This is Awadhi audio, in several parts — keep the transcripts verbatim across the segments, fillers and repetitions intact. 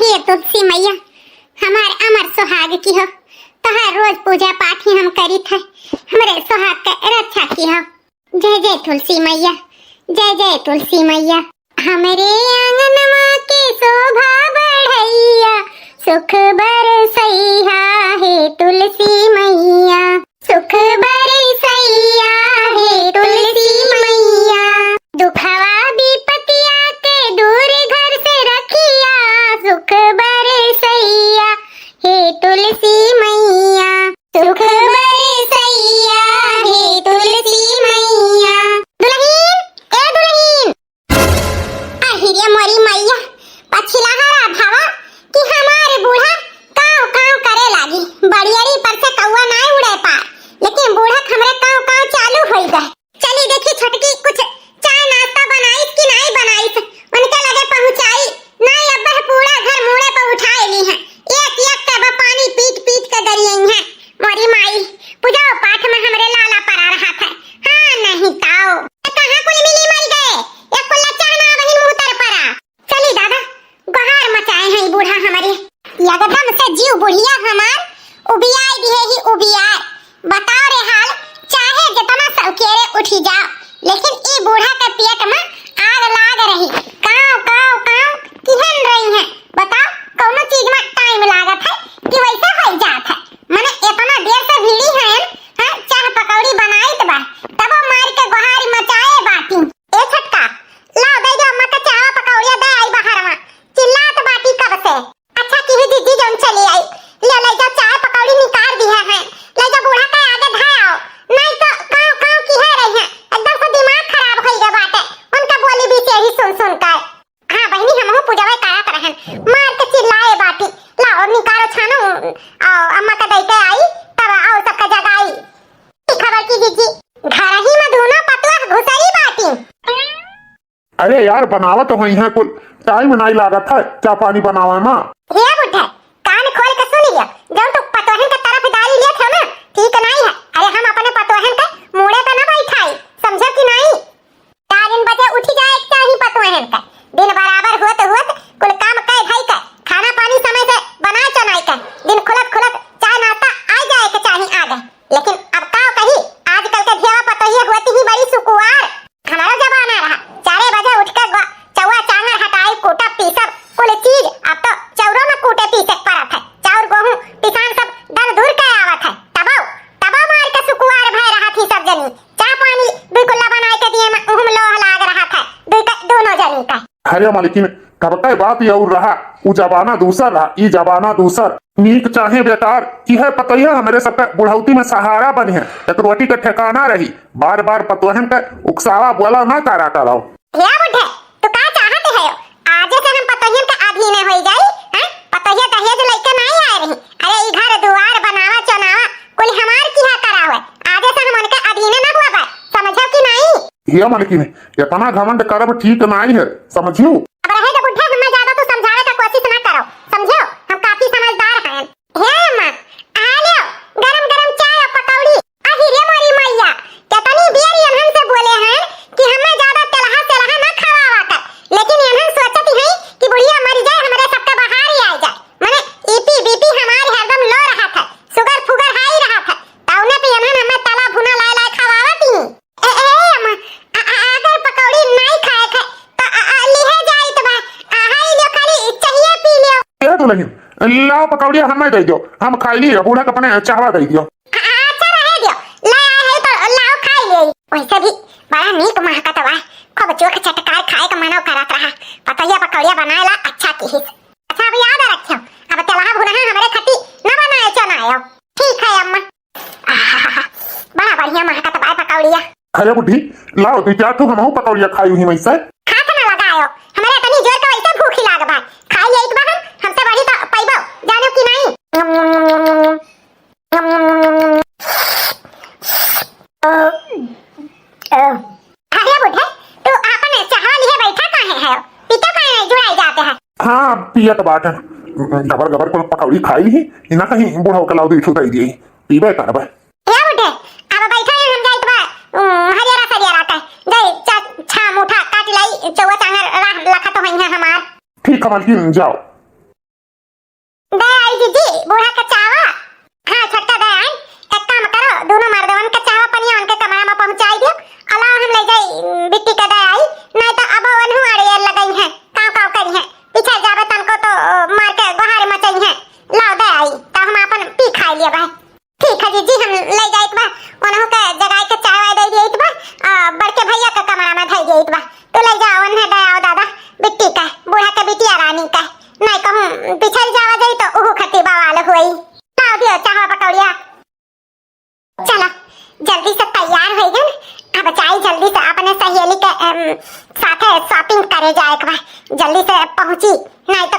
हे तुलसी मैया, हमार अमर सुहाग किहो, तोहार रोज पूजा पाठ ही हम करित है, हमरे सुहाग के रक्षा किहो। जय जय तुलसी मैया, जय जय तुलसी मैया। हमरे आंगनवा के शोभा बढ़ैया, सुख बरसैया हे तुलसी मैया। सुख बरसैया हे तुलसी मैया, दुखवा विपतिया के दूर घर से रखिया। सुख बरसैया हे तुलसी मैया, सुख बरसैया हे तुलसी मैया। दुलहिन, ए दुलहिन, अहिरे मोरी मैया, पछिलहरा भवा कि हमार बूढ़ा काव काव करे लागी। बड़ियरी पर से कौआ नाय उड़े पार, लेकिन बूढ़ा के हमरे काव काव चालू होई गए। चली देखी छोटकी कुछ चाय नाश्ता बनाइस कि नाय बनाइस, उनके लगे पहुँचाई। नाय अब पूरा घर मूड़े पर उठाए ली है, एक एक के अब पानी पीट पीट के दरियई है। मोरी माई, पूजा पाठ में हमरे लाला परा रहत है। हाँ, नहीं ताओ। कहाँ कुल मिली मर गए? एक कुल्ला चाह ना वही मुँह तर परा। चली दादा, गोहार मचाए हैं ई बूढ़ा हमरे। एकदम से जीव बुढ़िया हमार उबियाए दिहे ही उबियाए। बताओ रे हाल, चाहे जितना सौकेरे उठी जाओ, लेकिन ई बूढ़ा के पेट में आग लाग रही। काव, काव, काव, किहन रही हैं? बताओ, कौनो चीज में टाइम लागत है कि वैसे हो जात है? मने इतना देर से भीड़ी हैं, हैं, चाह पकौड़ी बनाइत बा, तबो मार के गोहारी मचाए बाटी। ए छोटका, लाओ दे दे अम्मा के चाह पकौड़िया दे आई बाहर में, चिल्लात बाटी कब से। अच्छा किही जीजी जौन चली आई, ले ले जा चाह पकौड़ी निकाल दिया है, ले जा बूढ़ा के आगे धराओ, नहीं तो काव काव किहे रही हैं, एकदम से दिमाग खराब होई गए बाटे, उनका बोली बीच यही सुन सुन कर। हाँ बहिनी, हमहू पूजवे करत रहन, मार के चिल्लाए बाटी, लाओ निकालो छानो, आओ अम्मा के दई के आई, तब आओ सबका जगाई। ई खबर की जीजी, घर ही में दोनों पतोह घुसरी बाटी। अरे यार, बनावत होई हैं कुल, टाइम नाई लागत है चाह पानी बनावे में। हे बुढ़े, कान खोल के सुन लिया, जब तू पतोहन के तरफदारी लेत हो ना, ठीक नाई है। अरे हम अपने पतोहन के मूड़े पे ना बैठाई, समझो कि नाई? चार बजे उठी जाए के चाही पतोहन के। दिन बराबर होत होत कुल काम कइ धइ के, खाना पानी समय से बना चुनाइ के, दिन खुलत खुलत चाय नाश्ता आ जाए के चाही आगे। लेकिन अब का कही, आजकल के धियावा पतोहिया होती ही बड़ी सुकुवार। हमारा जमाना रहा, चारे बजे उठ के गो-, चौवा चांगर हटाई, कूटब पीसब कुल चीज। अब तो चौरो में कूटे पीसे के परत है। चाउर गोहूं पिसान सब दर दूर के आवत है। तबो, तबो मार के सुकुवार भय रहा थी सब जनी। चाह पानी दुई कुल्ला बनाए के दिए में उहम लोह लाग रहा था, दुई का, दोनों जनी का। अरे मलिकिन, तब का बात ये और रहा, उ जमाना दूसर रहा, ई जमाना दूसर। नीक चाहे बेकार, कि है पतोहिया हमरे सबका बुढ़ौती में सहारा बनी है, एक रोटी का ठिकाना रही। बार बार पतोहन का उकसावा बोला ना करा करो। हे बुढ़े, तू का चाहत है? आजे से हम पतोहियन के अधीन होई जाई, हैं? पतोहिया दहेज लइके नाई आए रही। अरे ई घर दुआर बनावा चुनावा कुल हमार किहा करा हुए। आजे से हम उनके अधीन ना हुआ बा, समझो कि नाई? हे मलकिन, इतना घमंड करब ठीक नाई है, समझियो? अब रहे दे बुढ़े, हमें ज्यादा तू समझावे का कोशिश ना करो, समझो? हम काफी समझदार हैं। हे अम्मा, आ लो, गरम गरम चाय और पकौड़ी। अहि रे मोरी मैया, कितनी देर इन्हन से बोले हैं कि हमें ज्यादा तेलहा सेलहा ना खवावा कर, लेकिन इन्हन सोचत हैं कि बुढ़िया मर जाए, हमरे सबका बहार ही आ जाए। मने ईपी बीपी हमारे हरदम लो रहा था, सुगर फुगर हाई रहा था, तौने पे इन्हन हमें तला भुना लाए लाए खवावत ही। ए, ए, अम्मा, आ, आ, अगर पकौड़ी नाई खाए खाए, तो आ, आ, लिहे जाइत बा। आ, हाई लियो, खाली चाहिए पी लियो। ए दुलहिन, लाओ पकौड़िया हमें दे दियो, हम खाई ली, बूढ़ा के अपने चाहवा दे दियो। आ, आ, अच्छा रहे दियो, ले आए है तो लाओ खाई ले। वैसे भी बड़ा नीक महकत बा, खूब चोख चटकार खाए का मनो करत रहा। पतोहिया पकौड़िया बनाए ला अच्छा किहिस। अच्छा अब याद रखियो, अब तेलहा भुनहा हमरे खती न बनाए चनायो। ठीक है अम्मा। आहा, बड़ा बढ़िया महकत बा पकौड़िया। अरे बुढ़ी, लाओ दू चार ठो हमहू पकौड़िया खाई हुई वैसे। हाथ ना लगायो, हमरे इतनी जोर का वैसे भूख ही लाग बा। खाई लेत बा हम, हमसे बढ़ी तो पैबो, जानो कि नहीं? अरे बुढ़े, तू आपन चाहवा लिए बैठा काहे है? पीतो काहे नहीं जुड़ाई जाते हैं? हाँ, पियत बाटन। गबर गबर कुल पकौड़ी खाई ली, इना कहीं बूढ़ा के लाओ दू ठो दे दिए, पीबे करबे। ए बुढ़े, अब बैठा है, हम जाइत बा, उम, हरियरा सरियरा के। जाई, चा-, छा मुठा काट लाई, चौवा चांगर राह लखत होई है हमार। ठीक है मलकिन, जाओ।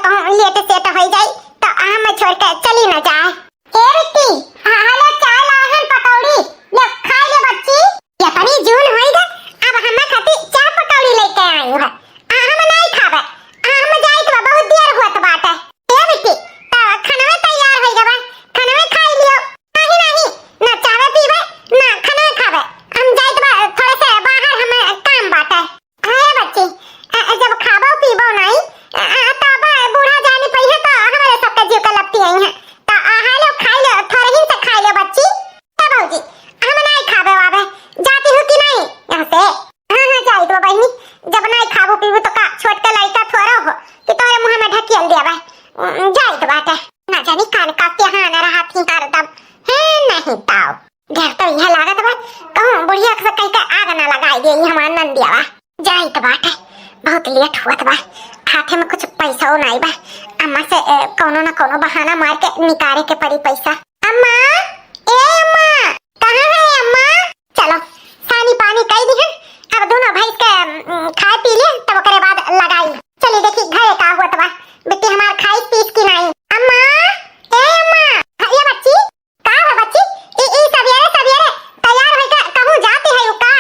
कहूँ लेट सेट होइ जाई, तो हम छोड़ के चली न जाए। ए बिट्टी, हाँ, हेलो, चाय लाहन पकौड़ी, ले, खाइ ले बच्ची। इतनी जून होइ गा, अब हम खातिर चाय पकौड़ी लेके आई है। आ, हम नाहीं खाबे, आ, हम जाइत बा, बहुत देर होत बाटे। ए बिट्टी, त खनवे तैयार होइ गवा, खनवे खाइ लियो। नाहीं, नाहीं, ना चाय पीबे, ना खनवे खाबे। हम जाइत बा, थोड़े से बाहर हमें काम बाटे। हाँ ए बच्ची, अ, अ, जब खाबो पीबो नाहीं, अ, अ, तब बूढ़ा जानी पइहे तो हमरे सबके जीव के लपटी आई हैं। त आ, हाय लो, खाइ लो, थोरहिन से खाइ लो बच्ची। ए भौजी, हम नाहीं खाबे वाबे, जाती हूँ कि नाहीं यहाँ से? हाँ, हाँ, जाइत बा बहिनी, जब नाहीं खाबो पीबो तो का छोट के लइका थोरो हो कि तोरे मुँह में ढकेल देबे। उम, जाइत बाटे। ना जानी कान का के हाँ न रहा थी हरदम। हे नहीं ताऊ। डर तो यह लागत बा, कहूँ बुढ़िया से कहि के आग ना लगाइ दे हमार नंदियावा। जाइत बाटे, बहुत लेट हुअत बा, हाथे में कुछ पैसो नाहीं बा। अम्मा से, ए, कौनो न कौनो बहाना मार के निकारे के पड़ी पैसा। अम्मा, ए अम्मा, कहाँ है अम्मा? चलो, सानी पानी कइ दिहन, अब दुनो भैंस के, उम, खाए पी ले, तब ओकरे बाद लगाई। चली देखी घरे का हुअत बा, बिट्टी हमार खाइस पीस कि नाहीं। अम्मा, ए अम्मा, हाँ, ए बच्ची, का हो बच्ची? ई, ई सबेरे सबेरे तैयार होइके कहूँ जाती है उ का?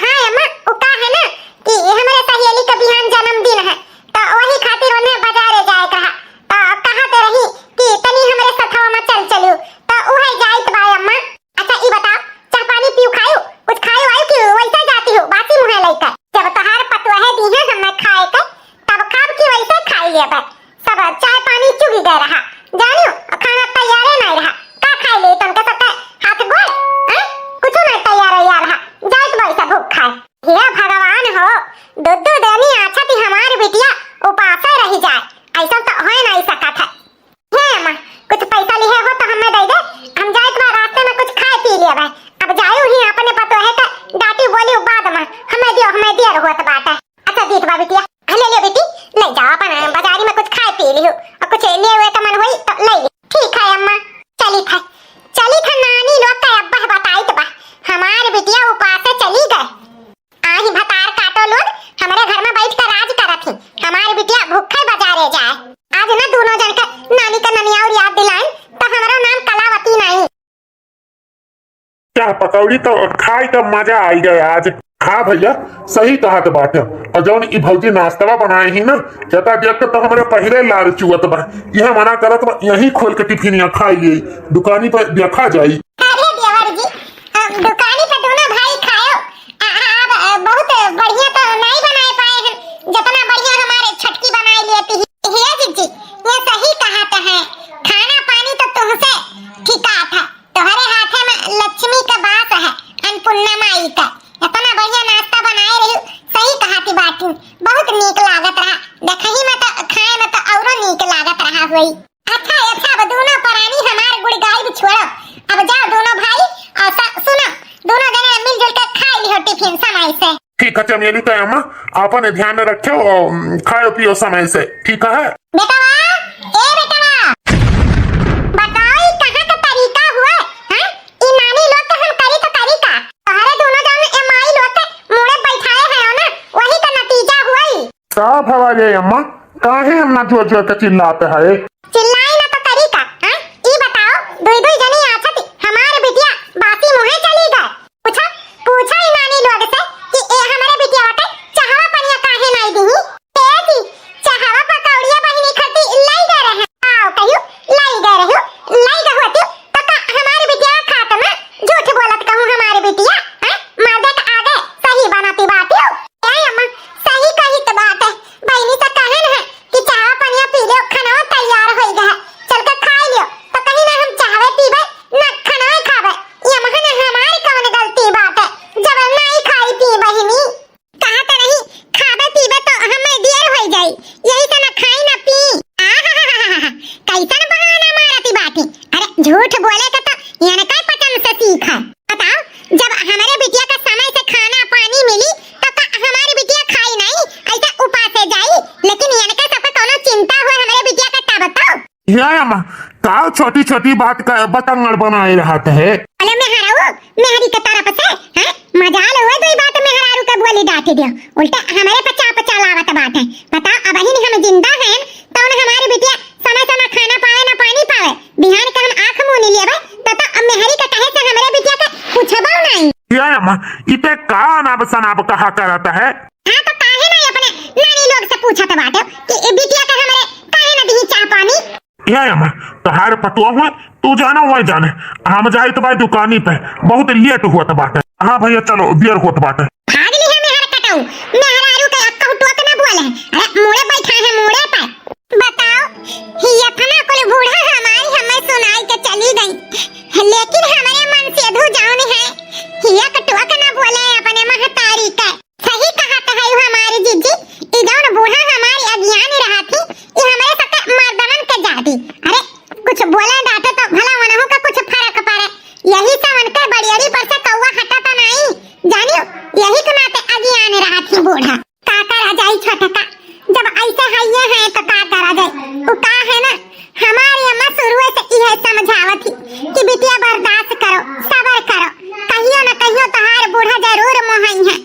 हाँ अम्मा, उ का है ना कि हमरे सहेली के बिहान जन्मदिन है, तो वही खातिर उन्हें बाजारे जाए के रहा, तो कहत रही कि तनी हमरे सथवा में चल चलू, तो उहे जाइत बा अम्मा। अच्छा ई बताओ, चाह पानी पीऊ खायू, कुछ खायू आयू कि वैसे जाती हो बासी मुँहे लइके? जब तोहार पतोहे दीहे हमें खाए के, तब खाब कि वैसे खाई लेबे। सब चाय पानी चुगि गए रहा, जानियो, खाना तैयारे नाहीं रहा। का खाई ले तुमके सबके हाथ गोड़? हैं? कुछो नाहीं तैयार वैयार रहा, जाइत बा ऐसा भूख खाए। हे भगवान हो, दो दो देनी आछा थी हमार बिटिया उपासे रहि जाए, ऐसा तो होए नाहीं सकत है। हे अम्मा, कुछ पैसा लिहे हो तो हमें दे दे, हम जाइत बा रास्ते में कुछ खाए पी लेबे। अब जायू ही अपने पतोहे के डांटी बोली बाद में, हमें दियो, हमें देर होत बाटे। अच्छा दीत बा बिटिया, हाँ, ले लियो बेटी, ले जाओ अपन बाजारी में कुछ खाए पी लियो और कुछ ले हुए का मन होई तो ले लियो। ठीक है अम्मा, चली था, चली था नानी लोग का अब्बा बताइत बा, हमार बिटिया उपासे चली गए। आही भतार काटो लोग, हमरे घर में बैठ कर राज करत ही, हमार बिटिया भूखे बाजारे जाए। आज ना दोनों जन के नानी का ननिया और याद दिलाइन तो हमरो नाम कलावती नाहीं। चाह पकौड़ी तो खाई तो मजा आई गए आज। हाँ भैया, सही कहत बाटे। और जौन ई भौजी नाश्तवा बनाए ही ना, जता देख के तो हमरे पहिले लार चुअत बा। यह मना करत बा, यहीं खोल के टिफिनिया खाई ले, दुकानी पर देखा जाई। अरे देवर जी, हम दुकानी पे दोनों भाई खायो। आ, आ, अब, आ, बहुत बढ़िया तो नहीं बनाए पाए हैं, जितना बढ़िया हमारे छटकी बनाए लेती है। हे जीजी, ये सही कहा तो है, खाना पानी तो तुमसे ठिका था, तोहरे हाथे में लक्ष्मी का बास है, अन्नपूर्णा माई का। इतना बढ़िया नाश्ता बनाए रही, सही कहा थी बाटी, बहुत नीक लागत रहा। देखही में तो, खाए में तो औरो नीक लागत रहा हुई। अच्छा, अच्छा, अब दोनों परानी हमार गुड़ गाइब छोड़ो, अब जाओ दोनों भाई और स-, सुनो, दोनों जने मिलजुल के खाए लिहो टिफिन समय से। ठीक है चमेली के अम्मा, अपन ध्यान रखो और, उम, खाओ पियो समय से, ठीक है? बेटवा, ए बेटवा, बताओ ई कहाँ का तरीका हुआ, हैं? ई नानी लोग के हम करी तो करी का? तोहरे दोनों जन ए माई लोग के मुड़े बैठाए हैं ना, वही का नतीजा हुआ ई। का भवा रे अम्मा, काहे हम ना जोर जोर के चिल्लात है? चिल्लाई ना तो करी का, हाँ? ई बताओ, दुई दुई जनी आछत हमार बिटिया बासी मुँहे चली गए। पूछा, पूछा ई नानी लोग से कि ए हमरे बिटिया के चाहवा पनिया काहे नाई दिही? ए जी, चाहवा पकौड़िया बहिनी खाती लाई गए रहे। आओ कहियो, लाई गए रहो, लाई गए होती तो का हमार बिटिया खात में झूठ बोलत कहूँ हमार बिटिया, हाँ? मर्दे के आगे सही बनाती बात हो। ए अम्मा, सही कही तो बात है। बहिनी से कहन है कि चाहवा पनिया पी लियो, खाना तैयार होई गया है, चल के खाई लियो। तो कहीं ना हम चाहवे पीबे, ना खाना खाबे। ये महन हमारी कौन गलती बात है, जब नहीं खाई पी बहिनी? कहा तो रही, खाबे पीबे तो हमें देर होई जाई, यही से ना खाई ना पी। आहाहाहा, कैसन बहाना मारती बाटी। अरे झूठ बोले के तो इनका पचन से सीख है। बताओ, जब हमरे बिटिया का समय से खाना पानी मिली, तो का हमारी बिटिया खाई नहीं, ऐसा उपासे जाई? लेकिन इनके सबके कोनो चिंता हुए हमरे बिटिया का, तब तो। हे अम्मा, का छोटी छोटी बात का बतंगड़ बनाए रहत है? अरे मेहरारू, मेहरी के तरफ से, हैं? मजाल हुए तो ई बात मेहरारू के बोली डांट दियो, उल्टा हमरे पचा पचा लावत बात है। बताओ, अब ही हम जिंदा हैं, तो उन हमारी इते का अनाप शनाप कहा करत है? हाँ, तो काहे ना अपने नानी लोग से पूछत बाटे कि ए बिटिया के हमरे काहे ना दिही चाह पानी? ए अम्मा, तोहार पतोह हुए, तू जानो वही जाने। हम जाइत बा दुकानी पे, बहुत लेट होत बाटे। हाँ भैया, चलो, देर होत बाटे। भाग ली है मेहर कटऊ, मेहरारू के अक्का टोक ना बोले। अरे, मुड़े बैठा है, मुड़े पे। बताओ, ही इतना कुल बूढ़ा हमारी हमें सुनाई के चली गई, लेकिन हमरे मन से धू जान है, ही एक टोक ना बोले अपने महतारी के। सही कहत है हमारी जीजी, ई जौन बूढ़ा हमारी अज्ञान रहत ही, ई हमरे सबके मर्दवन के जादी। अरे, कुछ बोले डांटे तो भला वनहु का कुछ फर्क पड़े, यही से उनके बड़ियरी पर से कौआ हटा तो नहीं, जानियो, यही के नाते अज्ञान रहत ही बूढ़ा। का करा जाई छोटका, जब ऐसे हइये हैं तो का करा जाई? उ का है ना, हमारी अम्मा शुरुए से इहे समझावत ही कि बिटिया बर्दाश्त करो, सबर करो, कहियो न कहियो तोहार बूढ़ा जरूर मोहई है।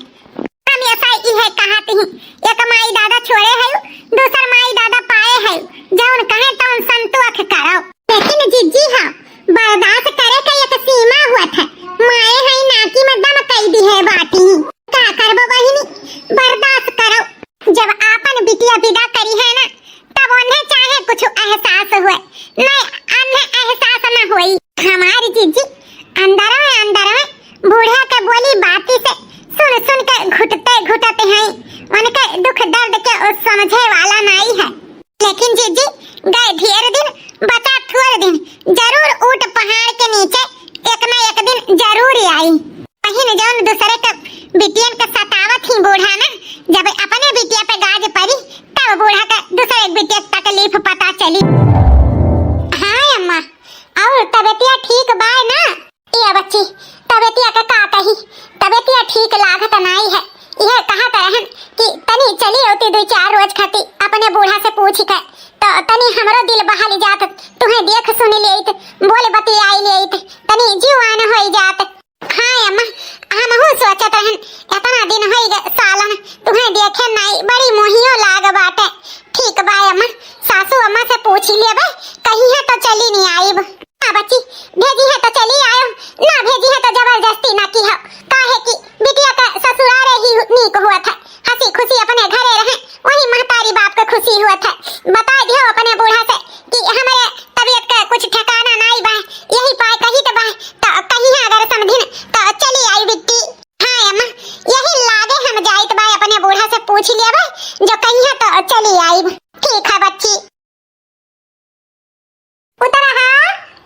हम ऐसा इहे कहत ही, एक माई दादा छोड़े है, दूसर माई दादा पाए है, जौन कहे तौन संतोष करो। लेकिन जीजी हाँ, बर्दाश्त करे के एक सीमा हुआ था। माए है नाकी में दम कई दी है बाटी। का करबो बहिनी, बर्दाश्त करो। जब आपन बिटिया विदा करी है ना, तब उन्हें चाहे कुछ एहसास हुए, नहीं, अन्हें एहसास न होई। हमारी जीजी अंदर में, अंदर में बूढ़ा के बोली बाती से सुन, सुन के घुटते, घुटते हैं। उनके दुख दर्द के उ समझे वाला नहीं है। लेकिन जीजी, गए ढेर दिन, बचा थोड़ दिन, जरूर ऊंट पहाड़ के नीचे एक न एक दिन जरूर आई। बहिन, जौन दूसरे के बिटियन के सतावत ही बूढ़ा ना, जब अपने बिटिया पे गाज पड़ी, तब बूढ़ा के दूसरे के बिटिया के तकलीफ पता चली। हाँ अम्मा, और तबियतिया ठीक बाय ना? ए बच्ची, तबियतिया के का कही, तबियतिया ठीक लागत नाई है। इहे कहत रहन कि तनी चली अउती दुई चार रोज खाती अपने बूढ़ा से पूछ के, तो तनी हमरो दिल बहाली जात, तुहें देख सुन लेइत, बोल बतियाई लेइत, तनी जीवान होई जात। हाँ अम्मा, हमहू सोचत रहन, एतना दिन होई गए सालन, तुहें देखे नाई, बड़ी मोहियो लाग बाटे। ठीक बा अम्मा, सासू अम्मा से पूछ लेबे, कहिहे तो चली नहीं आइब। हाँ बच्ची, भेजी है तो चली आयो, ना भेजी है तो जबरदस्ती ना की हो, काहे कि बिटिया का ससुरारे ही नीक हुआ था, हंसी खुशी अपने घरे रहे, वही महतारी बाप का खुशी हुआ था। बता दियो अपने बूढ़ा से कि हमरे तबीयत का कुछ ठिकाना नाई बा, यही पाए कही तो बा, तो कहीं अगर समझिन तो चली आई बिट्टी। हाँ अम्मा, यही लागे हम जाइत बा अपने बूढ़ा से पूछ लेबे, जो कहिहे तो चली आइब। ठीक है बच्ची। उतरहा,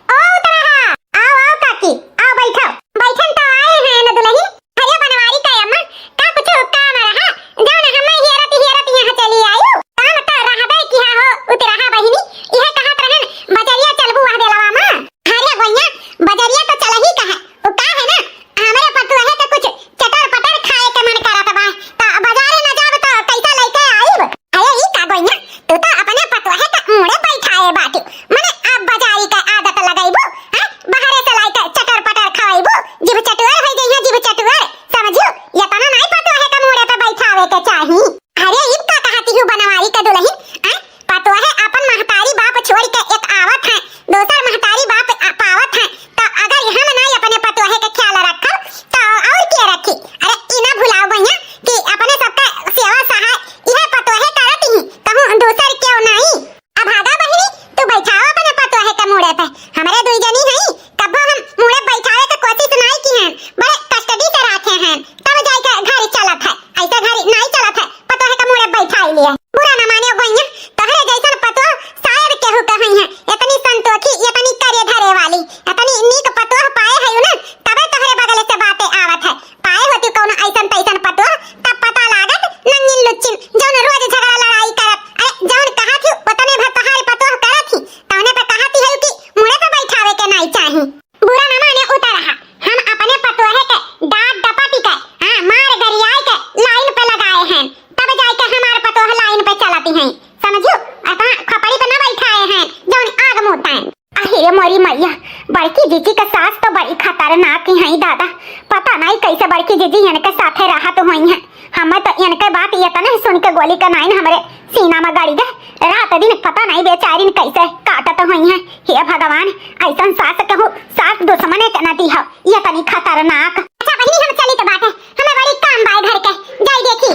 ओ उतरहा, आओ, आओ काकी, आओ बैठो। बैठन तो आए हैं न दुलही, अरे बनवारी का अम्मा, का कुछ काम रहा, जौन हमें हेरत हेरत यहाँ चली आयु, काम तो रहबे किहा हो, उतरहा बहिनी, इहे कहत रहन, बजरिया चलबू वह बेलवा मा। अरे भैया, बजरिया तो चलही का है, वो का है ना, हमरे पतोहे के कुछ चटर पटर खाए के मन करत बा, त बाजारे न जाब त कैसा लइके आइब? अरे ई का गोइया, तू तो अपने पतोहे के मुड़े बैठाए बाटू, मने अब बाजारी के आदत लगइबू, हैं? बाहरे से लाइके चटर पटर खवाइबू, जीभ चटुअर होइ जइहे, जीभ चटुअर, समझू? ये तना नाई पतोहे के मुड़े पे बैठावे के चाही। अरे ई का कहती हूँ बनवारी के दुलही, हैं? पतोहे आपन महतारी बाप छोड़ के एक आवत है, दोसर महतारी बाप आ-, पावत है, तो अगर हम नाई अपने पतोहे के ख्याल रखब, तो और के रखी? अरे, ई ना भुलाओ भैया कि अपने सबका सेवा सहाय इहे पतोहे करत ही, कहूँ दोसर क्यों नाई। अब भागा बहिनी, तू बैठाओ अपने पतोहे के मुड़े पे, हमरे दुई जनी हई, कब्बो हम मुड़े बैठावे के कोशिश नाई की हैं, बड़े कस्टडी से राखे हैं। तब जाइके घर चलत है, ऐसे घर नाई चलत है, पतोह के मुड़े बैठाई लिए। बुरा न मानियो गोइया, तोहरे जैसन पतोह शायद केहू के होई है, इतनी संतोखी, इतनी करे धरे वाली, इतनी नीक पतोह पाए है ना, तबे तोहरे बगले से बातें आवत है। पाए होती कौनो ऐसन तैसन पतोह, तब पता लागत नंगिन लुच्चिन, जौन रोज झगड़ा लड़ाई करत, अरे जौन कहत ही, उतने भर तोहार पतोह करत ही, तौने पे कहती है कि मुड़े पे बैठावे के नाई चाही। बुरा न माने उतर रहा, हम अपने पतोहे के डांट डपट के, हाँ, मार गरियाए के लाइन पे लगाए हैं, तब जाइके हमार पतोह लाइन पे चलती हैं, समझू? अपना खपड़ी पे न बैठाए हैं, जौन आग मुताएं। अरे मोरी मैया, बड़की जीजी के सास तो बड़ी खतरनाक ही हैं दादा, पता नहीं कैसे बड़की जीजी इनके साथे रहत हुई हैं। हमें तो इनके बात इतने सुन के गोली के नाइन हमरे सीना में गड़ी गए। रात दिन पता नहीं बेचारिन कैसे काटत हुई हैं। हे भगवान, ऐसन सास कहूँ, सास दुश्मने के ना दीहौ, ये तनी खतरनाक। अच्छा बहिनी, हम चलित बाटे, हमें बड़ी काम बाय घर के, जाई देखी।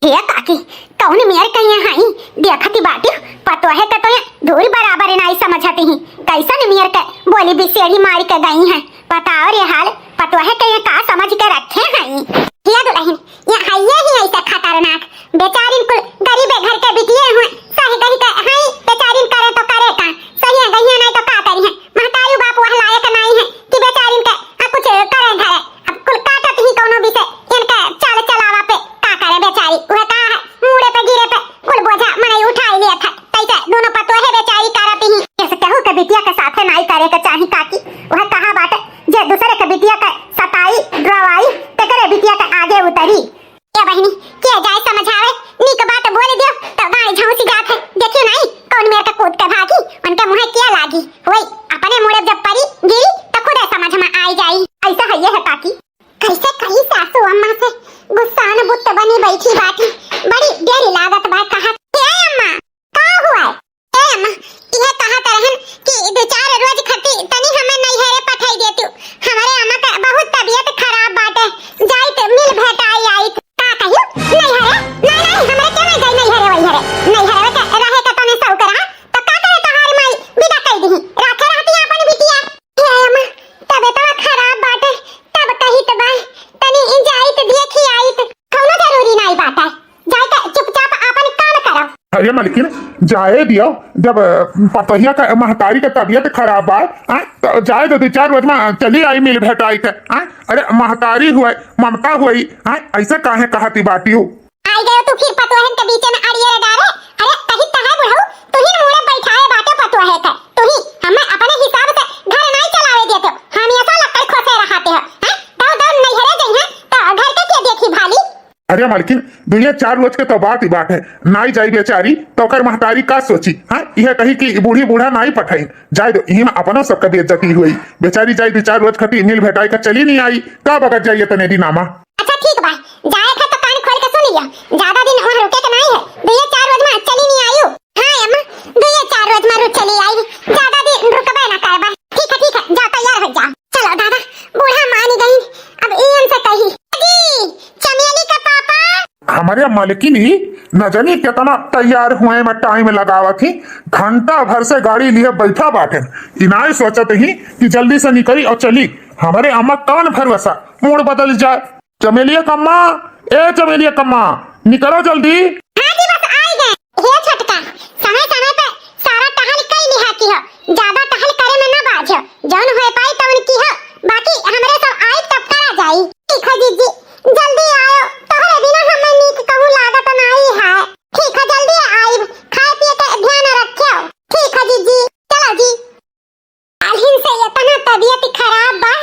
हे काकी, कौन मेर कहिए हई, देखती बाटी, पतोहे के तो ये धूर बराबर नाई समझती ही, कैसन मेर के बोली बिसेड़ी मारी के गई है। बताओ रे हाल, पतोहे के ये का समझ के रखे हई। हे दुलहिन, ये हइये ही ऐसे खतरनाक, बेचारिन कुल गरीबे घर के बिटिये हुए, सही कही के हई, बेचारिन करे तो करे का, सही है गइया नहीं तो का करी है, महतारी बाप वह लायक नहीं है कि बेचारिन के आ कुछ करे धरे। अब कुल काटत ही कौनो भी से, इनके चाल चलावा पे का करे बेचारी, वह का है, मूड़े पे गिरे पे कुल बोझा मनई उठाई लिया था, तैसे दोनों पतोहे बेचारी करत ही। ऐसे केहू के बिटिया के साथे नाई करे के चाही काकी, वह कहा बाटे, जे दूसरे के बिटिया के सताई, डरवाई, तेकरे बिटिया के आगे उतरी। ए बहिनी, के जाए समझावे, नीक बात बोल दियो, तो गाड़ी झौंसी जात है। देखियो नहीं, कौन मेर के कूद के भागी, उनके मुँहे के लागी। वही अपने मुड़े जब परी गिरी, तो खुदे समझ में आई जाई। ऐसा है ये है काकी। कैसे कही सासू अम्मा से, गुस्सान बुत्त बनी बैठी बाटी, बड़ी देरी लागत बा कहा। ए अम्मा, का हुआ? ए अम्मा, इहे कहत रहन कि दो चार रोज खती तनी हमें नैहरे पठाई देतू। हमरे अम्मा के बहुत तबीयत खराब बाटे, जाइत मिल भेटाई आइत। का कहियो? नैहरे? नहीं, नहीं, हमरे के नहीं जाई नैहरे वैहरे। नैहरे के रहे के तने शौक रहा, तो का करे तोहार माई विदा कई दिही? राखे रहती अपन बिटिया। ए अम्मा, तबीयत खराब बाटे, तब कहित बा, तनी जाइत देखी आइत, कौनो जरूरी नहीं बाटे। जाइके चुपचाप आपन काम करो। अरे मलकिन, जाए दियो, जब, अ, पतोहिया का, महतारी का तबीयत खराब बा, आ, तो जाए दो, दो चार रोज में चली आई मिल भेटाई के, आ, अरे महतारी हुए, ममता हुई, आ, ऐसे काहे कहती बाटी हो? आई गयो तू फिर पतोहन के बीच में अड़िए रे डारे। अरे कही तहार बुढ़ऊ, तू ही मुड़े बैठाए बाटे पतोहे के, तू ही हमें अपने हिसाब से घर नहीं चलावे देते हो, हमेशा लक्कड़ खोसे रहते हो, हैं? दौ दौ नैहरे जइहें तो घर के के देखी भाली? अरे मालकिन, दुइये चार रोज के तो बात ही बात है, नाई जाई बेचारी तो ओकर महतारी का सोची? हाँ, इहे कही कि बूढ़ी बूढ़ा नाई पठाई, जाए दो, इही में अपनो सबका बेइज्जती हुई। बेचारी जाई दो चार रोज खती मिल भेटाई का चली नहीं आई, का बगत जाइए तने दिनामा। अच्छा ठीक बा, जाए खा तो कान खोल के सुन लिया, ज्यादा दिन वहाँ रुके के नहीं है, दुइये चार रोज में चली नहीं आयु। हाँ अम्मा, दुइये चार रोज में रुक चली आई, ज्यादा दिन रुकबे ना करबा। ठीक है, ठीक है, जा तैयार हो जा। चलो दादा, बूढ़ा मान गई, अब ई हमसे कही। जी, चमेली का पापा। हमारे मालकिन ही न जानी कितना तैयार हुए में टाइम लगावत ही, घंटा भर से गाड़ी लिए बैठा बाटे। इनाय सोचत ही कि जल्दी से निकली और चली। हमारे अम्मा कौन भरोसा, मूड बदल जाए। चमेलिया कम्मा, ए चमेलिया कम्मा, निकलो जल्दी। हाँ जी, बस आई गए। हे छोटका, समय समय पे सारा टहल कई लिहा की हो, ज्यादा टहल करे में ना बाझो, जौन होए पाई तौन की हो, बाकी हमरे सब आई तब करा जाई। ठीक है जीजी, जल्दी आयो, तोहरे बिना हमें नीक कहूँ लागत नाई है। ठीक है, जल्दी आई, खाए पिए के ध्यान रखियो। ठीक है जीजी, चलो जी। काल्हिन से इतना तबीयत खराब बा,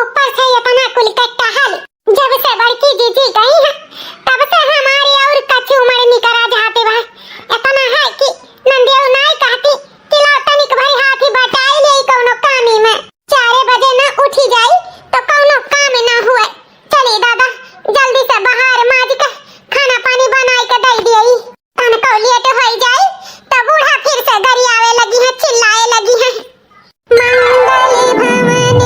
ऊपर से इतना कुल के टहल। जब से बड़की जीजी गई है, तब से हमारे और कच्ची उम्र निकरा जाते बा। इतना है कि नंदियो नाई कहती कि ला तनिक भरी हाथी बटाई ले कौनो कामी में। चारे बजे ना उठी जाई तो कौनो काम ना हुए। चली दादा, जल्दी से बहार माज के खाना पानी बनाई के दे दिए। तनको लेट होई जाई, त बूढ़ा फिर से गरियावे लगी है, चिल्लाए लगी है। मंगल भवन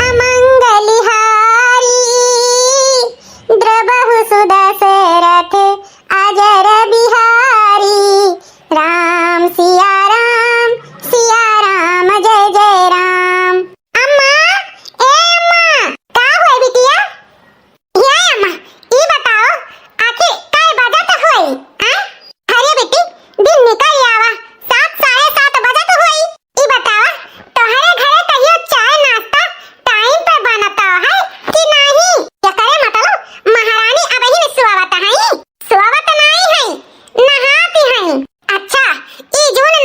अमंगल हारी, द्रवहु सुदशरथ अजर बिहारी। राम सिया राम, सिया राम जय जय राम। अम्मा, ए अम्मा, का हुए बिटिया? हे अम्मा, ई बताओ, आखिर कै बजत होई, आय? अरे बेटी, दिन निकल आवा, सात, साढ़े सात बजत होई। ई बताओ, तोहरे घरे कहियो चाय नाश्ता टाइम पे बनता है कि नहीं? एकरे मतलब महारानी अबहिन सोवत हई? सोवत नाई हई, नहाती हई। अच्छा, ई जौन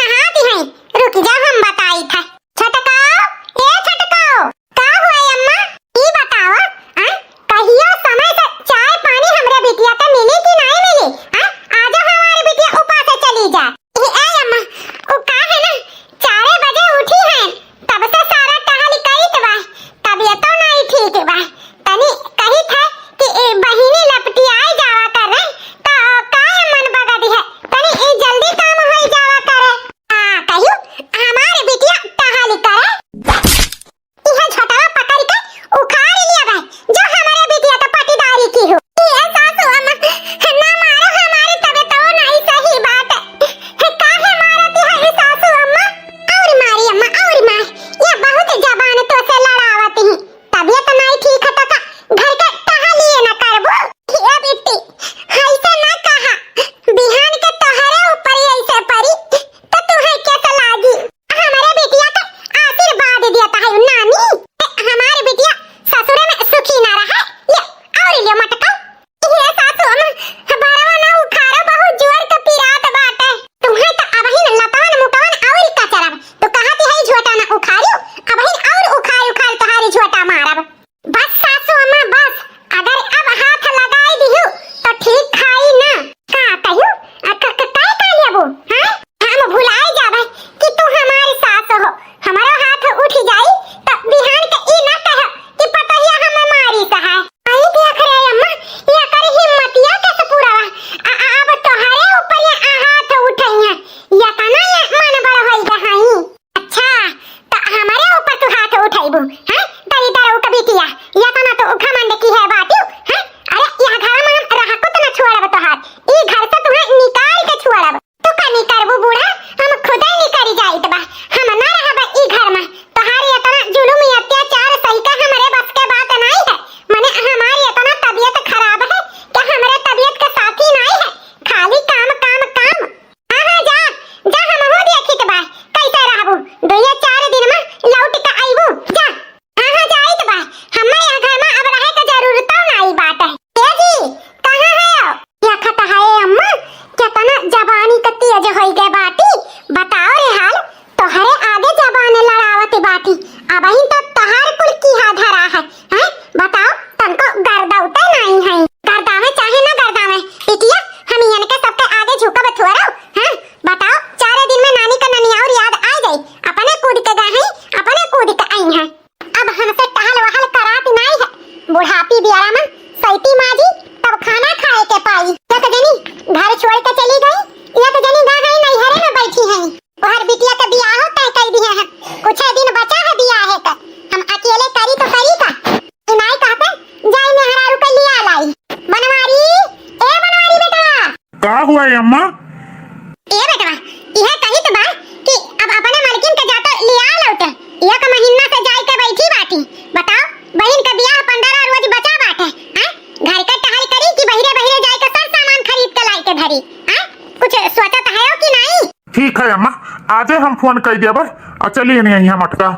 आजे हम फोन कइ देबे। आ चलिए नहीं यहाँ मटका।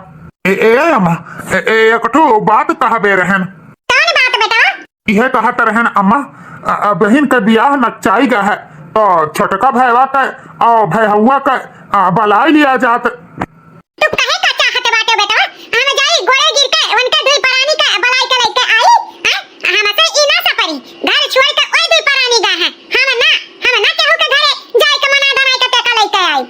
ए, ए, अम्मा, ए, ए, एक ठो बात कहबे रहन। कौन बात बेटा? इहे कहत रहन अम्मा, अ, अ, बहिन के बियाह नकचाई गा है, तो छोटका भैवा के और भैहउआ के, अ, बलाई लिया जात। तू कहे का चाहत बाटे बेटवा? हम जाई गोड़े गिर के उनके दुई परानी के बलाई के लइके आई, हैं? हमसे ई ना सपरी। घर छोड़ के ओए दुई परानी गा है। हम ना, हम ना केहू के घरे जाए के मना दनाई के टेका लइके आई।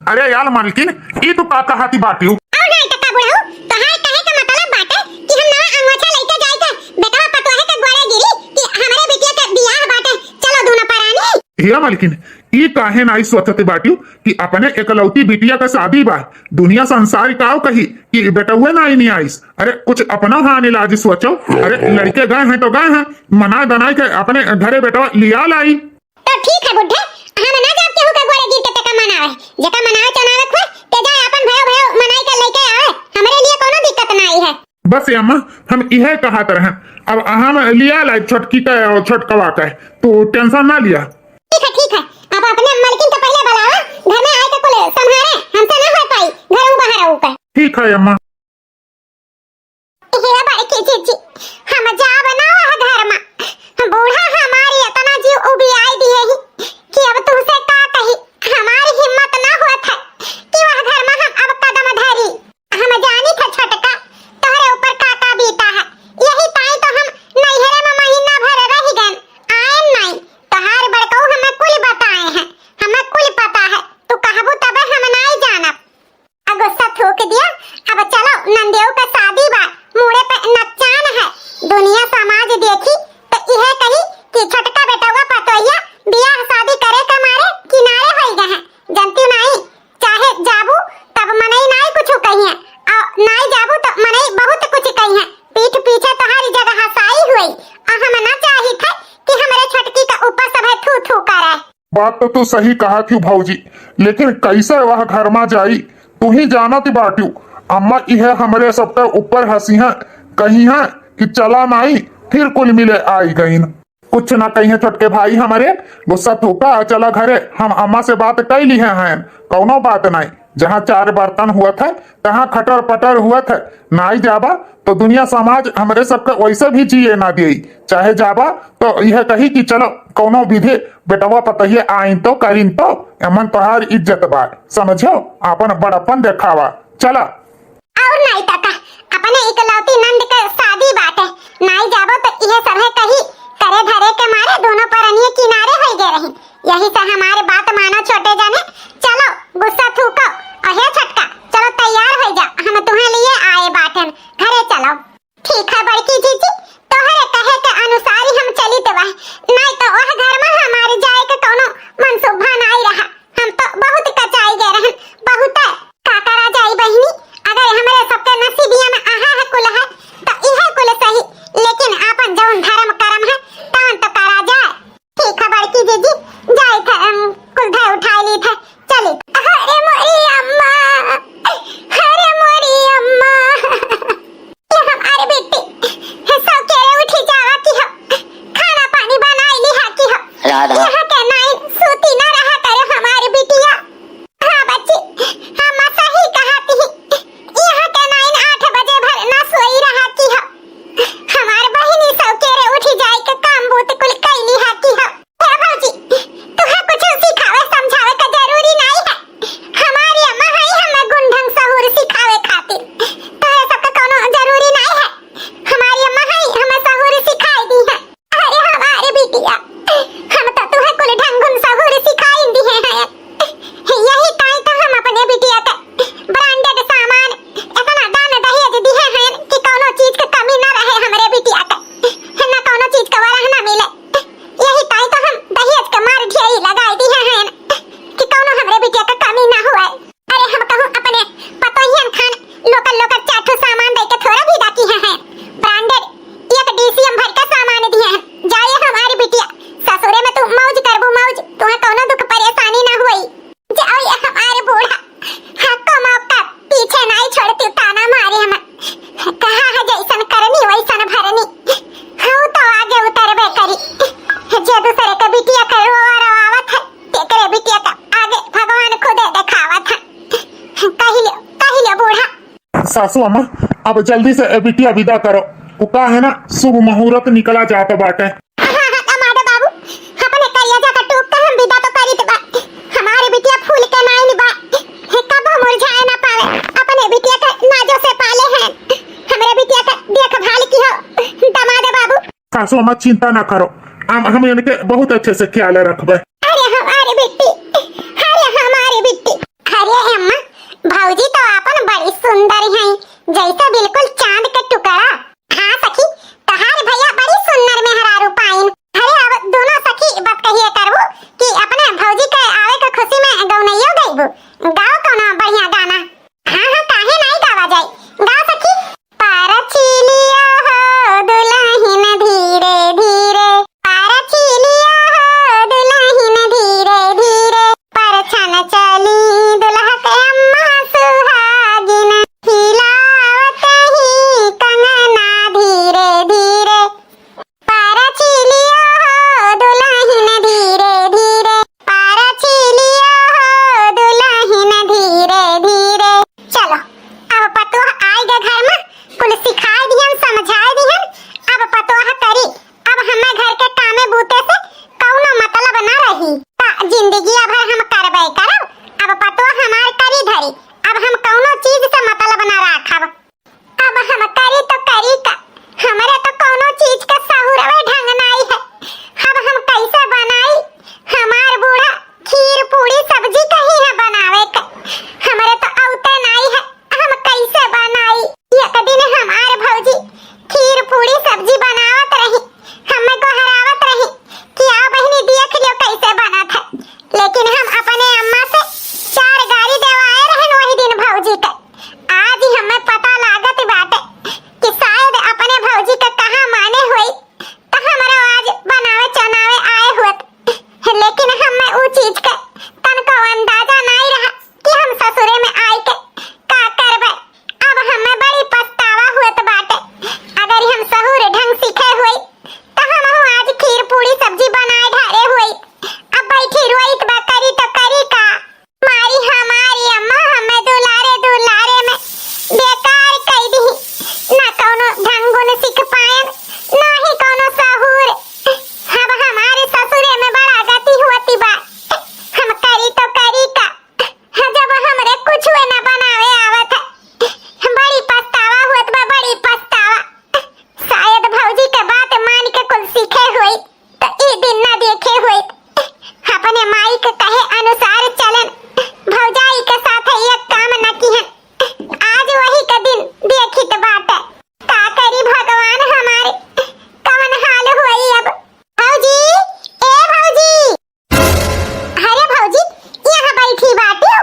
अरे यार मलकिन, ई तू का कहती बाटिउ? और नहीं तो का बुढ़ऊ, तोहार कहे के मतलब बाटे कि हम नवा अंगोछा लइके जाए के बेटवा पतोहे के गोड़े गिरी कि हमरे बिटिया के बियाह बाटे, चलो दोनों परानी। हे मलकिन, ई काहे नाई सोचत बाटिउ कि अपने एकलौती बिटिया का शादी बा? दुनिया संसार काव कही कि बेटउए नाई नहीं आइस। अरे कुछ अपना हानि लाज सोचो। अरे लड़के गए हैं तो गए हैं, मनाए दनाए के अपने घरे बेटवा लिया लाई। तो ठीक है बुढ़े, हम ना जाब केहू के गोड़े गिर के तेका मनावे। जेका मनावे चनावे खोए, ते जाए अपन भयो भयो मनाई के लइके आवे। हमरे लिए कोनो दिक्कत नाई है। बस अम्मा, हम इहे कहत रहन। अब हम लिया लाई छोटकी के और छोटकवा के, तू टेंशन ना लिया। ठीक है, ठीक है। अब अपने मलकिन के पहले बुलावा, घर में आए के कुल संभारे, हमसे ना हो पाई, घर ऊ बाहर आऊ के। ठीक है अम्मा। हे बड़की जीजी, हम जाब ना वह घर में। बूढ़ा हमारी इतना जीव उबियाई दिए ही कि अब तुमसे का कही, हमारी हिम्मत ना होत है कि वह घर में हम अब कदम धरी। हम जानी था छोटका, तोहरे ऊपर का का बीता है, यही ताई तो हम नैहरे में महीना भर रह गए, आए नहीं। तोहार बड़कऊ हमें कुल बताए हैं, हमें कुल पता है, तू कहबू तबे हम नाई जानब। आ गुस्सा थूक दिया। अब चलो, नंदियो का शादी बा, मूड़े पे नचान है। दुनिया समाज देखी तो इहे कही कि छोटका बेटवा पतोहिया बियाह शादी करे के मारे किनारे होई गए हैं। जनती नाई, चाहे जाबू तब मनई नाई कुछ कहिए, और नाई जाबू तो मनई बहुत कुछ कहिए। पीठ पीछे तुम्हारी जगह हसाई हुई, और हम ना चाहित है कि हमारे छोटकी का ऊपर सब थू थू करे। बात तो तू सही कहा थी भौजी, लेकिन कैसे वह घर मा जाई, तू ही जानत बाट्यू। अम्मा इहे हमरे सबके ऊपर हंसी हैं, कही हैं कि चला माई, फिर कुल मिले आई गईन। कुछ ना कही हैं छोटके भाई हमरे, गुस्सा थूका, चला घरे, हम अम्मा से बात कई ली हैं, कौनो बात नहीं। जहाँ चार बर्तन हुआ था, तहाँ खटर पटर हुआ था। नाई जाबा तो दुनिया समाज हमरे सबके वैसे भी जिए ना देई। चाहे जाबा तो यह कही कि चलो कौनो विधि बेटवा पतहिए आइन तो करिन तो, एमन तोहार इज्जत बा, समझो, आपन बड़प्पन देखावा। चला। और नाई तका, अपने इकलौती नंद के शादी बाटे, नाई जाबो तो इहे सभे कही, करे धरे के मारे दोनों परनिये किनारे होई गए रही। यही से हमारे बात मानो छोटे जाने, चलो गुस्सा थूको। अहे छोटका, चलो तैयार हो जा, हम तुम्हें लिए आए बाटन, घरे चलो। ठीक है बड़की जीजी, तोहरे कहे के अनुसार ही हम चली तो वह, नहीं तो वह घर में हमारे जाए के कोनो मनसूबा नहीं रहा। हम तो बहुत कचाई गए रहन, बहुत। का करा जाई बहिनी, अगर हमरे सबके नसीबिया में आहा है कुल है, तो इहे कुल सही, लेकिन आपन जौन धर्म करम है, तौन तो करा जाए। ठीक है बड़की जीजी, जाई थे, अम, कुल धै उठाई ली थे, चली। अरे मोरी सासू अम्मा, अब जल्दी से ए बिटिया विदा करो, उ का है ना, शुभ मुहूर्त निकला जात बाटे। हाँ, हाँ, कमाडो बाबू, अपने करिया जा का टूक के हम विदा तो करीत बा। हमारे बिटिया फूल के नाइन बा, हे कबो मुरझाए ना पावे। अपने बिटिया के नाजो से पाले हैं, हमरे बिटिया के देखभाल किहो, दमाद बाबू। सासू अम्मा, चिंता ना करो, हम, हम इनके बहुत अच्छे से ख्याल रखबे। अरे हमारी बिट्टी, अरे हमारी बिट्टी। अरे अम्मा, भौजी तो आपन बड़ी सुंदर हैं, जैसे बिल्कुल चांद के टुकड़ा। हाँ सखी, तहार भैया बड़ी सुंदर मेहरारू पाइन। अरे अब दोनों सखी बात कहिए करबू कि अपने भौजी के आवे के खुशी में गौनइयो गइबू। गाओ कौनो बढ़िया गाना। हाँ, हाँ, काहे नाई गावा जाए? गाओ सखी। परछी लिया हो दुलहिन धीरे धीरे, परछी लिया हो दुलहिन धीरे धीरे, परछन चली दुलह के अम्मा सुहागिन, हिलावत ही कंगना धीरे धीरे। परछी लिया हो दुलहिन धीरे धीरे, परछी लिया हो दुलहिन धीरे धीरे। चलो, अब पतोह आइगे घर में, कुल सिखाए दिहन, समझाए दिहन, अब पतोह करी। अब हमें घर के कामे बूते से कौनो मतलब ना रही, त जिंदगी अब हम करबे करब। अब पतोह हमार करी धरी, अब हम कौनो चीज से मतलब ना राखब। अब हम करी तो करी का, हमरे तो कौनो चीज का सहूरवे ढंग नाई है। अब हम कैसे बनाई? हमार बूढ़ा खीर पूड़ी सब्जी कही है बनावे के, हमरे तो औते नाई है, हम कैसे बनाई? एक दिन हमार भौजी खीर पूड़ी सब्जी बनावत रही, हमें गोहरावत रही कि आओ बहिनी देख लियो कैसे बनत है, लेकिन हम अपने अम्मा से चार गारी देवाए रहन वही दिन भौजी के। आज ही हमें पता लागत बाटे कि शायद अपने भौजी के कहा माने होई, त हमरो आज बनावे चनावे आए होत, लेकिन हमें ऊ चीज के तनको अंदाजा नाई रहा कि हम ससुरे में आई के का करबे। अब हमें बड़ी पछतावा होत बाटे, अगर हम सहूर ढंग सीखे होई त हम आज खीर पूड़ी सब्जी बनाए ढारे होई। अब बैठी रोइत बा, करी त करी का? मारी हमारी अम्मा हमें दुलारे दुलारे में बेकार कई दी, ना कौनो ढंग गुण सीख पायन, ना ही कौनो सहूर। अब हमारे ससुरे में बड़ा गति होती बा, हम करी तो करी का? जब हमरे कुछ ना बनावे आवत है, बड़ी पछतावा होत बा, बड़ी पछतावा। शायद भौजी के बात मान के कुल सीखे होई, त ई दिन ना देखे होई। अपने माई के कहे अनुसार चलन, भौजाई के साथ एक काम न किहन। आज वही के दिन देखित बाटे। का करी भगवान हमारे, कवन हाल होई अब? भौजी, ए भौजी, अरे भौजी, यहाँ बैठी बाटियो,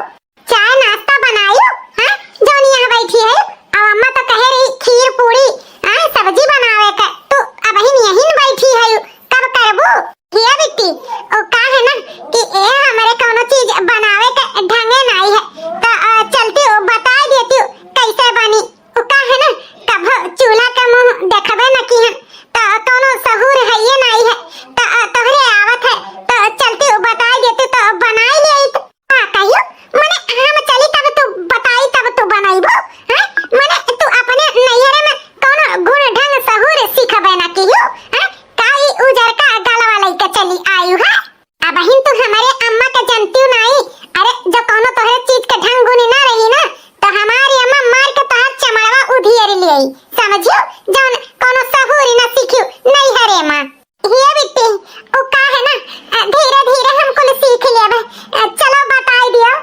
चाय नाश्ता बनायो, हाँ? जौन यहाँ बैठी है, अब अम्मा तो कहे रही खीर पूड़ी, हाँ, सब्जी बनावे के, तू अबहिन यहीं बैठी है, कब करबू? हिया बिट्टी, ओ का है ना कि ए हमरे कौनो चीज बनावे के ढंगे नाई है, तो, अ, चलती हूँ, बताई देती हूँ कैसे बनी। उ का है ना, कभो चूल्हा के मुँह देखबे न किहन, त कौनो सहूर हइये नाई है, त तोहरे आवत है, त चलती उ बताई देती त बनाई लेइत। का कहियो, मने हम चली तब तू बताई तब तू बनइबो, हैं? मने तू अपने नैहरे में कौनो गुण ढंग सहूर सीखबे न किहू, हैं? का ई उजरका गलवा लइके चली आयु है? अबहिन तू हमरे अम्मा के जनतियो नाई। अरे, जो कौनो तोहरे चीज के ढंग गुनी ना रही ना, तो हमारी अम्मा मार के तोहर चमड़वा उधियर लेई। समझियो, जौन कौनो सहूरी ना सीखियो, नैहरे माँ। हिया बिट्टी, उ का है ना, अ, धीरे धीरे हम कुल सीख लेबे। अ, चलो बताई दियो।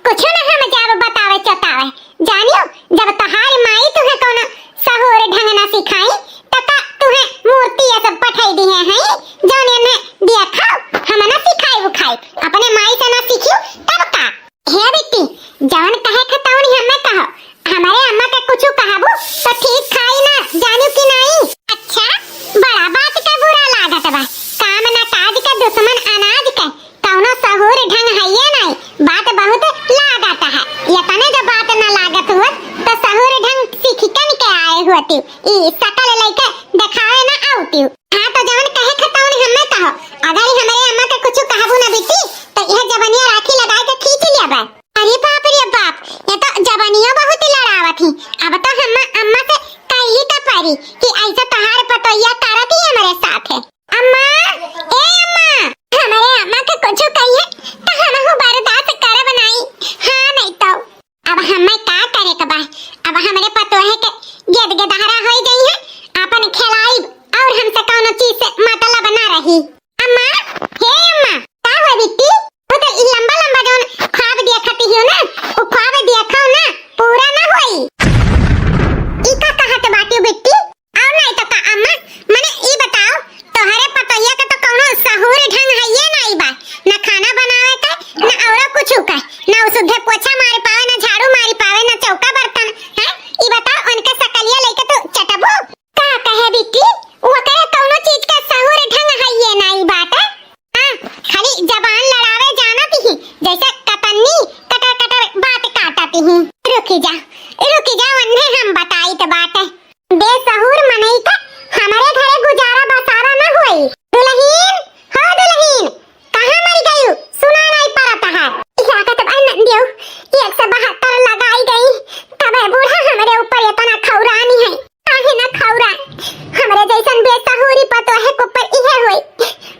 कुछ ना हम जाब बतावे चतावे। जानियो, जब तोहार माई तुहे कौनो सहूर ढंग ना सिखाई, त का तुहे मूर्ति ये सब पठाई दिहे हैं, जौन एने दिया खाओ, हम ना सिखाई उखाई, अपने माई से ना सीखियो, तब का? हे बिट्टी, जौन कहे के तौन ही हमें कहो, हमारे अम्मा के कुछ कहबू तो ठीक खाई ना, जानियो कि नहीं? अच्छा, बड़ा बात के बुरा लागत बा, काम ना काज के दुश्मन अनाज के, कौनो सहूर ढंग हइये नाई, बात बहुत लागत है। यतने जो बात न लागत हुअत, तो सहूर थी। अब तो हम अम्मा से कही का परी कि ऐसा तहार पतोहिया करत ही हमरे साथ है। अम्मा, ए अम्मा, हमरे अम्मा के कुछ कहिए तो हमहू बर्दाश्त करब नाई। हाँ, नहीं तो अब हमें का करे के बा? अब हमरे पतोहे के गेद गेदहरा होई गई है, अपन खिलाइब और हमसे कौनो चीज से मतलब ना रही। अम्मा, हे अम्मा, का हुआ बिट्टी? वो तो ई लंबा लंबा जौन ख्वाब देखती हो ना, वो ख्वाब देखो ना, पूरा ना होई। ई का कहत बाटी बिट्टी? और नहीं तो का अम्मा, मने ई बताओ, तोहरे पतोहिया के तो कौनो सहूर ढंग हइये नाई बा, ना खाना बनावे के, ना औरो कुछ के, ना उ सुधे पोछा मार पावे, ना झाड़ू मार पावे, ना चौका बर्तन, हैं? ई बताओ, उनके सकलिया लेके तू चटबू? का कहे बिट्टी, ओकरे कौनो चीज के सहूर ढंग हइये नाई बाटे। हाँ, खाली जबान लड़ावे जानत ही, जैसे कतन्नी कटर कटर बात काटत ही। रुकी जा, रुकी जा, वन्ने हम बताइत बाटे। बेसहूर मनई के हमरे घरे गुजारा बसारा न होई। दुलहीन, हो दुलहीन, कहाँ मर गयू? सुना नाई परत है। लागत बा नंदियो, एक से बहत्तर लगाई गई, तबे बूढ़ा हमरे ऊपर इतना खौरानी है। काहे न खौरा? हमरे जैसन बेसहूरी पतोहे के ऊपर इहे होई।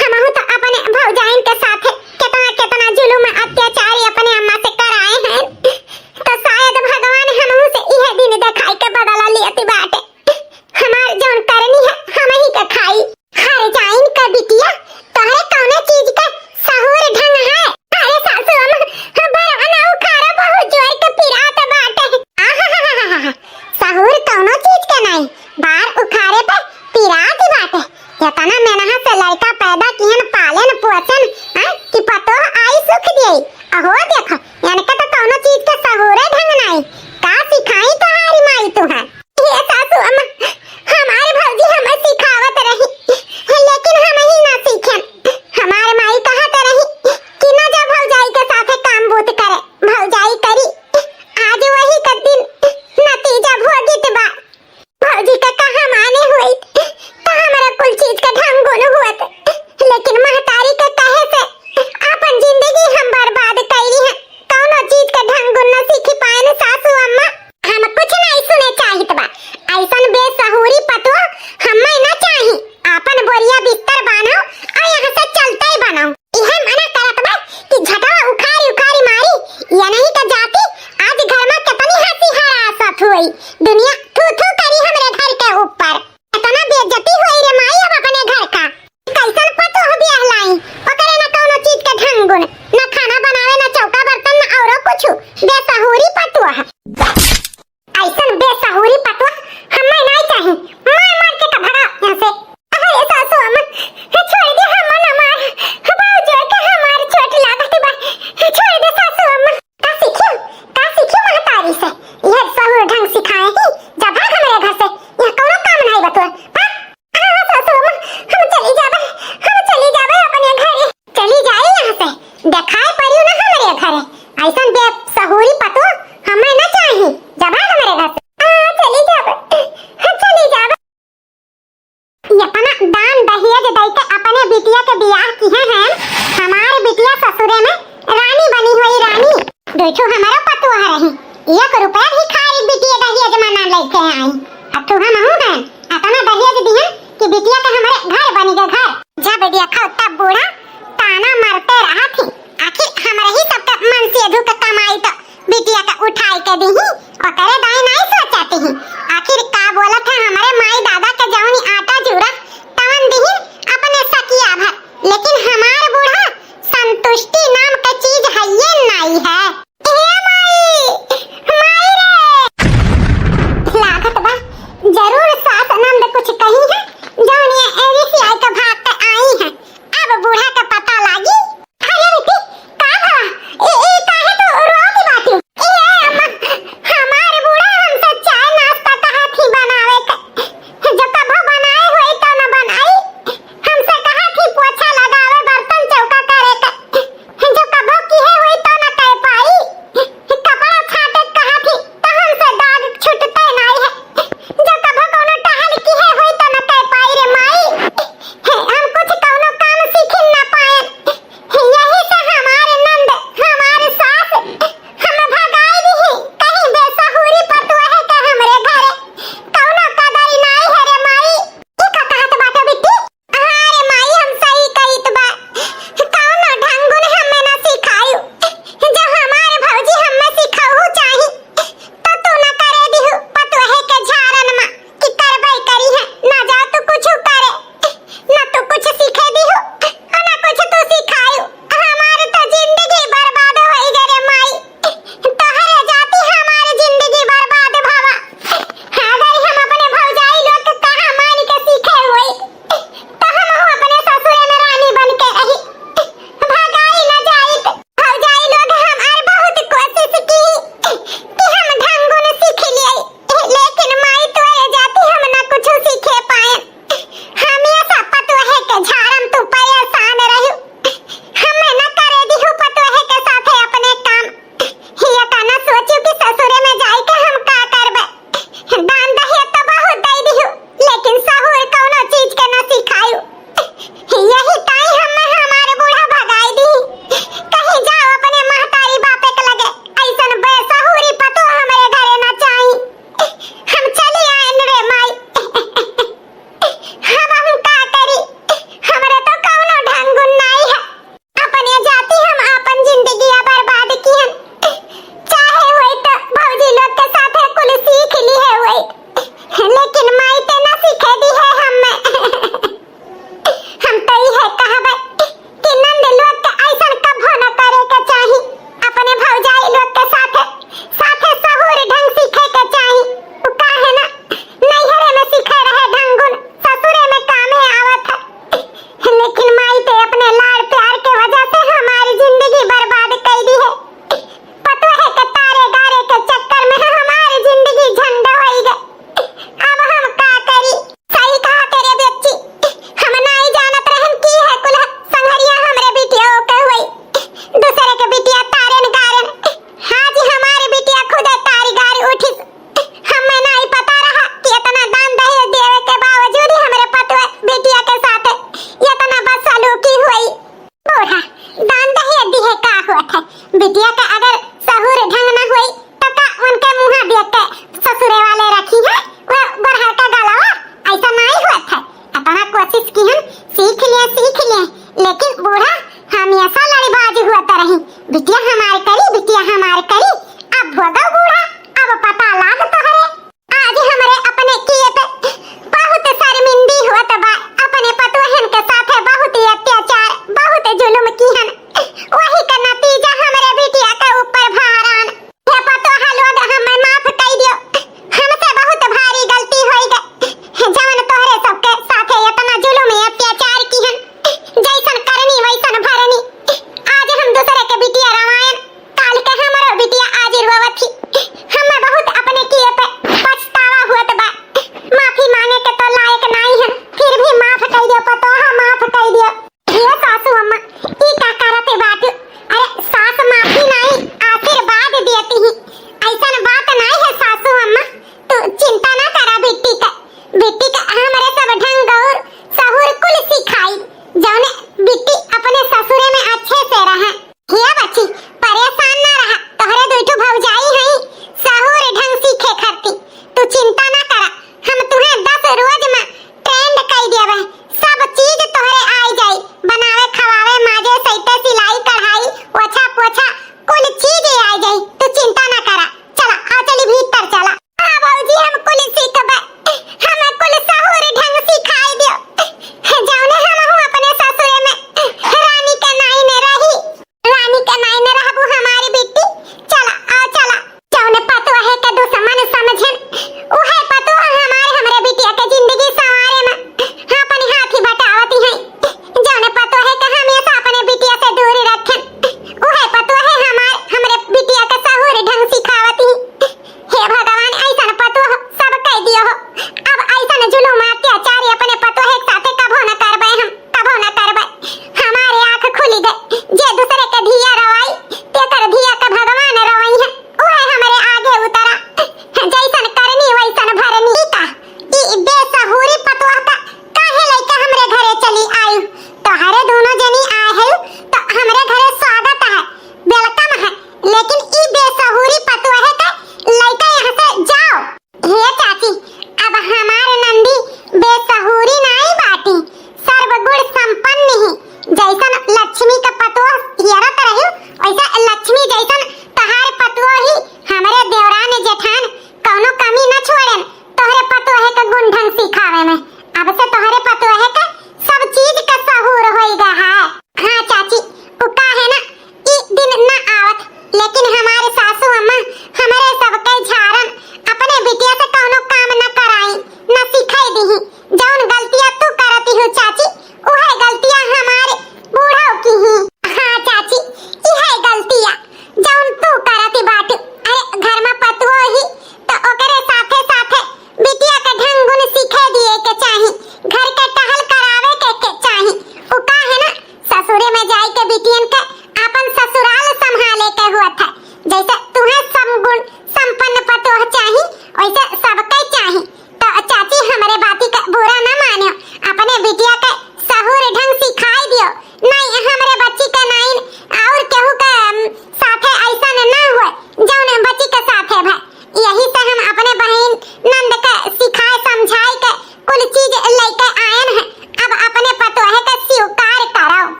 हमहू तो अपने भौजाइन के साथे केतना केतना जुलुम अत्याचारी अपने अम्मा से कराए हैं, तो शायद भगवान हमहू से इहे दिन देखाई के बदला लेती बाटे। हमार जौन करनी है, हमही के खाई। हर जाइन का बिटिया, तोहरे कौने चीज के सहूर ढंग है? अरे सासू अम्मा, बरवा ना उखाड़ा, बहुत जोर के पिरात बाटे। आहाहाहा, सहूर कौनो चीज के नहीं, बार उखाड़े पे पिरात बाटे। इतना मेहनत से लड़का पैदा किहन, पालन पोषण, हैं, कि पतोह आई सुख दिए। अहो देखो, इनके तो कौनो चीज के सहूरे ढंग नहीं। का सिखाई तोहारी माई तुहार? हे सासू अम्मा, हमार भौजी हमें सिखावत रही, लेकिन हम ही ना सीखेन। हमार माई कहत रही कि ना जा भौजाई के साथे काम बूत करे, भौजाई करी। आज वही का दिन नतीजा भोगित बा। भौजी का कहा माने होई, तो हमरा कुल चीज का ढंग गुण हुअत, लेकिन महतारी के कहे से अपन जिंदगी हम बर्बाद कैली है। कौनो चीज के ढंग गुण न सीखी पाएन सासू अम्मा। हम कुछ नहीं सुने चाहित बा। ऐसन बेसहूरी पतोह हमें न चाही। आपन बोरिया बिस्तर बान्हो और यहाँ से चलते ही बनो। इहे मना करत बा कि झटवा उखारी उखारी मारी, ये नहीं तो जाती आज घर में कितनी हंसी हरासत हुई। दुनिया थू थू करी हमरे घर के ऊपर। इतना बेइज्जती हुई रे माई अब अपने घर का। कैसन पतोह बियाह लाई, ओकरे ना कौनो चीज के ढंग गुण, ना खाना बनावे, ना चौका बर्तन, ना औरो कुछ। बेसहूरी पतोह। ऐसन बेसहूरी पतोह हमें नहीं चाही। मार मार के तो भगाओ यहाँ से। अरे सासू अम्मा, छोड़ दे, हम ना मार। बाबू जोर के हमार चोट लागत बा। छोड़ दे सासू अम्मा। का सीखियो, का सीखियो महतारी से? यह सहूर ढंग सिखाए ही, जा भाग हमरे घर से। यहाँ कौनो काम नहीं बतुआ। भाग। हाँ, हाँ, सासू अम्मा, हम चली जाबे, हम चली जाबे अपने घरे। चली जाई यहाँ से, देखाए परियो ना हमरे घरे। ऐसन बेसहूरी पतोह हमें ना चाही, जा भाग हमरे घर से। हाँ, चली जाबे, हाँ, चली जाबे। इतना दान दहेज दई के अपने बिटिया के बियाह किहे हैं, हमार बिटिया ससुरे में रानी बनी हुई रानी। दो ठो हमरो पतोह रही, एक रुपया भिखारी बिटिया दहेज में ना लेके आई। अब तू हम हूँ हैं, अतना दहेज दिहन कि बिटिया के हमरे घर बनी के घर। जब देखो तब बूढ़ा ताना मारते रहत ही। आखिर हमरे ही सबके मन से धुक कमाई तो बिटिया के उठाई के दीही, ओकरे दाई नाई सोचत ही। आखिर का बोलत है, हमरे माई दादा के जौनी आटा जूरा तवन दीही अपने सकिया भर, लेकिन हमार बूढ़ा संतुष्टि नाम के चीज हइये नाई है। हे माई, माई रे। लागत बा, जरूर सास नंद कुछ कही है, जौन ये एरिसियाई के भाग पे आई है। अब बूढ़ा के पता लागी। अरे बेटी, का भवा? ए, ए, काहे तू रोत बाटी? ए, अम्मा, हमार बूढ़ा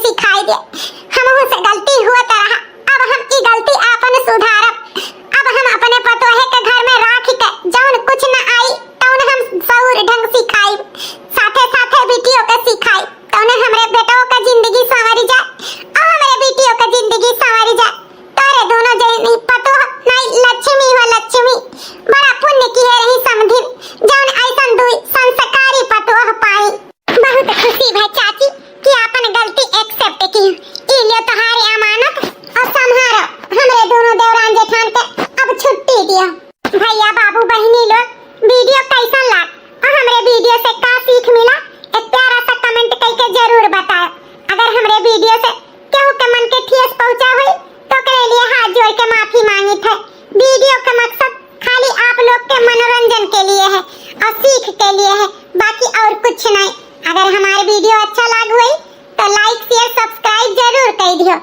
सिखाई दे। हमहू से गलती होत रहा, अब हम ई गलती आपन सुधारब। अब हम अपने पतोहे के घर में राखि के जौन कुछ न आई तौन हम सऊर ढंग सिखाइब, साथे साथे बिटियो के सिखाइब, तौने हमरे बेटवो के जिंदगी संवरी जाए और हमरे बिटियो के जिंदगी संवरी जाए। तोरे दोनों जनी पतोह नाई लक्ष्मी हो लक्ष्मी, बड़ा पुण्य किहे रही समधिन, जौन ऐसन दुई संस्कारी पतोह पाई। बहुत खुशी भा चाची कि आपन गलती accept की। ई लियो तोहारे अमानत और संभारो, हमरे दोनों देवरान जेठान के अब छुट्टी दियो। भैया बाबू बहिनी लोग, video कैसन लाग और हमरे video से का सीख मिला, एक प्यारा सा comment करके जरूर बताओ। अगर हमरे video से केहू के मन के ठेस पहुँचा होई तो ओकरे लिए हाथ जोड़ के माफी मांगित है। Video का मकसद खाली आप लोग के मनोरंजन के लिए है और सीख के लिए है, बाकी और कुछ नहीं। अगर हमारे video अच्छा लाग होई तो like, share, subscribe जरूर कर दियो।